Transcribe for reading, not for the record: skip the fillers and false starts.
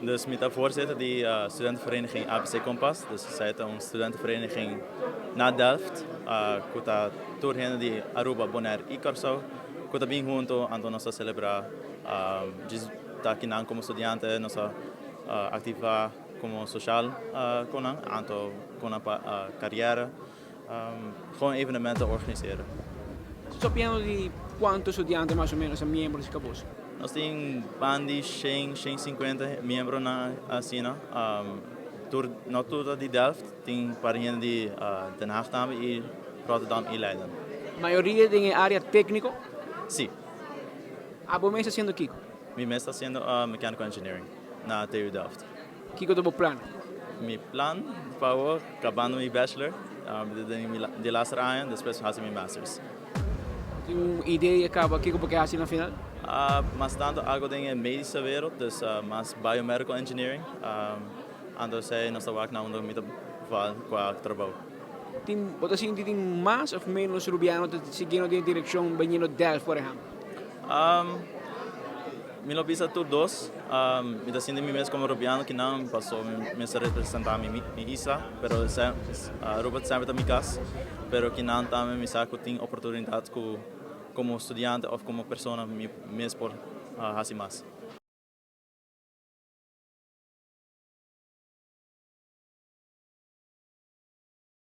Dus mi ta voorzitter di studentenvereniging ABC Kompas. Dus esey ta un studentenvereniging na Delft, cu ta tur hende di Aruba, Bonaire y Curaçao, cu ta bin hunto, anto nos ta celebra, ta akinan como studiante, nos ta activa como social cu nan, anto cu nan pa carrière, gewoon evenementen organiseren. Papiando di cuanto studiante mas o menos ta miembro di Cabos? Nos tin banda di 100, 150 miembro na asina. Tur, no tur di Delft, tin par hende di Den Haag tambe y Rotterdam y Leiden. Mayoria den area tecnico? Si. Abo mes ta haciendo kico? Mi mes ta haciendo mechanical engineering na TU Delft. Kico ta bo plan? Mi plan pa cabando mi bachelor, di laatste aña, despues haci mi masters. Tin un idea caba kico bo kier haci na final? Mas tanto algo den medische wereld, dus mas biomedical engineering. Anto esey nos ta wak na unda mi ta val qua trabou. Tin, bo ta sinti tin mas of menos Rubiano ta siguiendo den direccion biniendo Delft, por ehempel? Mi lo bisa tur dos. Mi ta sinti mi mes como Rubiano cu nan paso mi ta representa mi isla, pero Aruba semper ta mi cas, pero cu nan tambe mi sa cu tin oportunidad cu como studiante of como persona mi mes por haci mas.